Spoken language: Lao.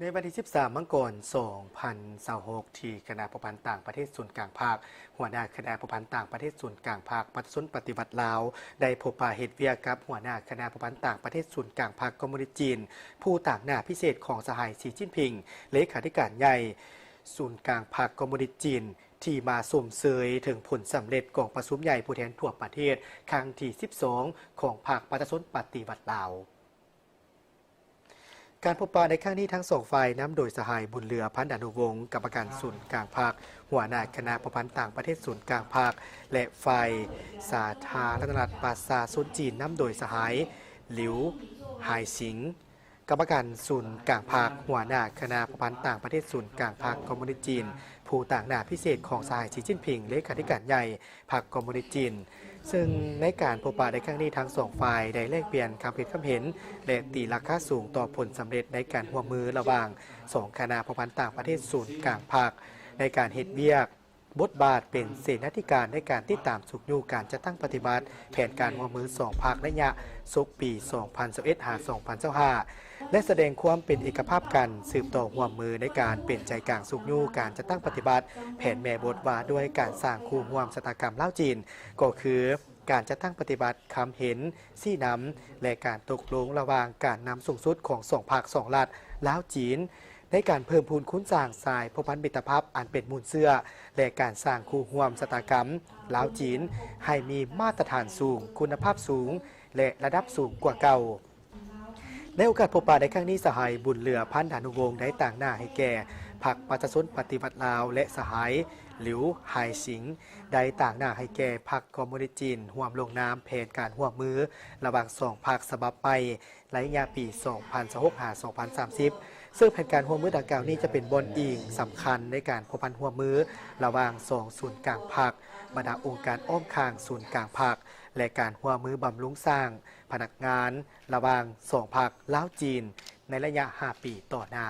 ໃນວັນທີສິບສາມ ມັງກອນ ສອງພັນຊາວຫົກ ທີ່ຄະນະພົວພັນຕ່າງປະເທດສູນກາງພັກ, ຫົວໜ້າຄະນະພົວພັນຕ່າງປະເທດສູນກາງພັກປະຊາຊົນປະຕິວັດລາວ ໄດ້ພົບປະເຮັດວຽກກັບຫົວໜ້າຄະນະພົວພັນຕ່າງປະເທດສູນກາງພັກຄອມມູນິດຈີນ, ຜູ້ຕາງໜ້າພິເສດຂອງສະຫາຍ ສີຈິ້ນຜິງ, ເລຂາທິການໃຫຍ່ສູນກາງພັກຄອມມູນິດຈີນ, ທີ່ມາຊົມເຊີຍເຖິງຜົນສຳເລັດກອງປະຊຸມໃຫຍ່ຜູ້ແທນທົ່ວປະເທດຄັ້ງທີສິບສອງ ຂອງພັກປະຊາຊົນປະຕິວັດລາວ. ການພົບປະໃນຄັ້ງນີ້ທັງສອງຝ່າຍນຳໂດຍສະຫາຍ ບຸນເຫຼືອ ພັນດານຸວົງ, ກຳມະການສູນກາງພັກ, ຫົວໜ້າຄະນະພົວພັນຕ່າງປະເທດສູນກາງພັກ ແລະ ຝ່າຍສາທາລະນະລັດປະຊາຊົນຈີນ ນຳໂດຍສະຫາຍ ຫຼິວ ຫາຍສິງ, ກຳມະການສູນກາງພັກ, ຫົວໜ້າຄະນະພົວພັນຕ່າງປະເທດສູນກາງພັກຄອມມູນິດຈີນ, ຜູ້ຕາງໜ້າພິເສດຂອງສະຫາຍ ສີຈິ້ນຜິງ, ເລຂາທິການໃຫຍ່ ພັກຄອມມູນິດຈີນ. ເຊິ່ງໃນການພົບປະໃນຄັ້ງນີ້ ທັງສອງຝ່າຍໄດ້ແລກປ່ຽນຄຳຄິດຄຳເຫັນ ແລະ ຕີລາຄາສູງຕໍ່ຜົນສຳເລັດໃນການຮ່ວມມືລະຫວ່າງສອງຄະນະພົວພັນຕ່າງປະເທດສູນກາງພັກ ໃນການເຮັດວຽກບົດບາດເປັນເສນາທິການໃນການຕິດຕາມຊຸກຍູ້ການຈັດຕັ້ງປະຕິບັດແຜນການຮ່ວມມືສອງພັກໄລຍະສົກປີສອງພັນຊາວເອັດ ຫາ ສອງພັນຊາວຫ້າ ແລະ ສະແດງຄວາມເປັນເອກະພາບກັນ ສືບຕໍ່ຮ່ວມມືໃນການເປັນໃຈກາງຊຸກຍູ້ການຈັດຕັ້ງປະຕິບັດແຜນແມ່ບົດວ່າດ້ວຍການສ້າງຄູ່ຮ່ວມຊະຕາກຳລາວ-ຈີນ ກໍຄືການຈັດຕັ້ງປະຕິບັດຄຳເຫັນຊີ້ນຳ ແລະ ການຕົກລົງລະຫວ່າງການນຳສູງສຸດຂອງສອງພັກສອງລັດລາວ-ຈີນ ໃນການເພີ່ມພູນຄູນສ້າງສາຍພົວພັນມິດຕະພາບອັນເປັນມູນເຊື້ອ ແລະ ການສ້າງຄູ່ຮ່ວມຊະຕາກຳລາວ-ຈີນ ໃຫ້ມີມາດຕະຖານສູງ, ຄຸນນະພາບສູງ ແລະ ລະດັບສູງກວ່າເກົ່າ. ໃນໂອກາດພົບປະໃນຄັ້ງນີ້, ສະຫາຍ ບຸນເຫຼືອ ພັນດານຸວົງ ໄດ້ຕາງໜ້າໃຫ້ແກ່ພັກປະຊາຊົນປະຕິວັດລາວ ແລະ ສະຫາຍ ຫຼິວ ຫາຍສິງ ໄດ້ຕາງໜ້າໃຫ້ແກ່ພັກຄອມມູນິດຈີນ ຮ່ວມລົງນາມແຜນການຮ່ວມມືລະຫວ່າງສອງພັກສະບັບໃໝ່ ໄລຍະປີສອງພັນຊາວຫົກ ຫາ ສອງພັນສາມສິບ ເຊິ່ງແຜນການຮ່ວມມືດັ່ງກ່າວນີ້ຈະເປັນບ່ອນອີງສຳຄັນໃນການພົວພັນຮ່ວມມືລະຫວ່າງສອງສູນກາງພັກ, ບັນດາອົງການອ້ອມຂ້າງສູນກາງພັກ ແລະ ການຮ່ວມມືບຳລຸງສ້າງພະນັກງານລະຫວ່າງສອງພັກລາວ-ຈີນ ໃນໄລຍະຫ້າປີຕໍ່ໜ້າ.